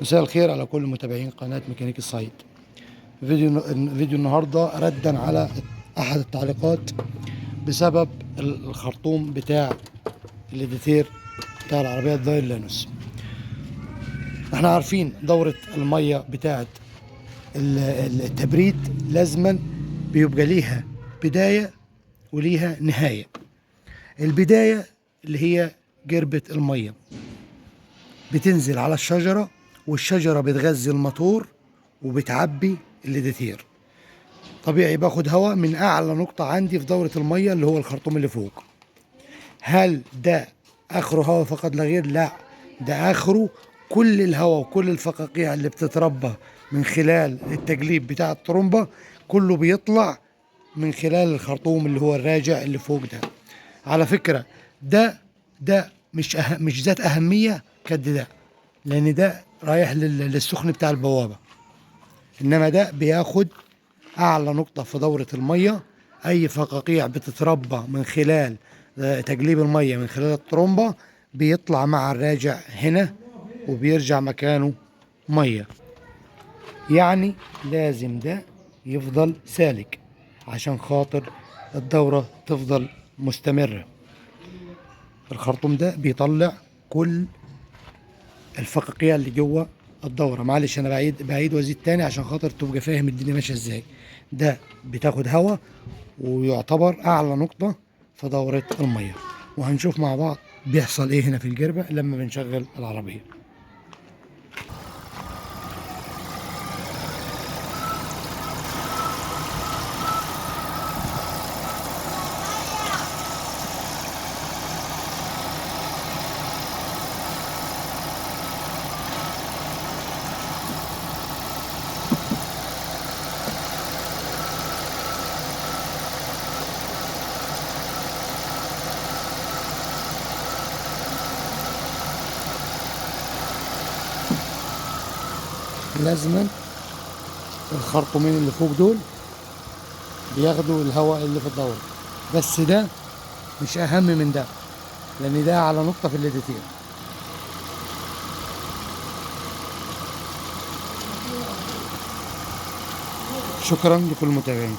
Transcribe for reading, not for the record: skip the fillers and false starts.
مساء الخير على كل متابعين قناة ميكانيك الصعيد. فيديو النهاردة ردا على أحد التعليقات بسبب الخرطوم بتاع الاديتير بتاع العربية الداين لانوس. احنا عارفين دورة المية بتاعة التبريد لازما بيبقى ليها بداية وليها نهاية. البداية اللي هي جربة المية بتنزل على الشجرة، والشجرة بتغذي الموتور وبتعبي الاديتير. طبيعي باخد هواء من اعلى نقطة عندي في دورة المية اللي هو الخرطوم اللي فوق. هل ده اخره هواء فقط لا غير؟ لا، ده اخره كل الهواء وكل الفقاقيع اللي بتتربى من خلال التجليب بتاع الترمبة كله بيطلع من خلال الخرطوم اللي هو الراجع اللي فوق ده. على فكرة ده مش ذات أهمية كد ده، لأن ده رايح للسخن بتاع البوابة، إنما ده بياخد أعلى نقطة في دورة المية. أي فقاقيع بتتربى من خلال تجليب المية من خلال الترمبة بيطلع مع الراجع هنا وبيرجع مكانه مية. يعني لازم ده يفضل سالك عشان خاطر الدورة تفضل مستمرة. الخرطوم ده بيطلع كل الفقاقيع اللي جوه الدورة. معلش انا بعيد وازيد تاني عشان خاطر تبقى فاهم الدنيا ماشية ازاي. ده بتاخد هوا ويعتبر اعلى نقطة في دورة المية. وهنشوف مع بعض بيحصل ايه هنا في الجربة لما بنشغل العربية. لازما الخرطومين اللي فوق دول بياخدوا الهواء اللي في الدورة، بس ده مش اهم من ده لان ده على نقطة في الاديتير. شكرا لكل المتابعين.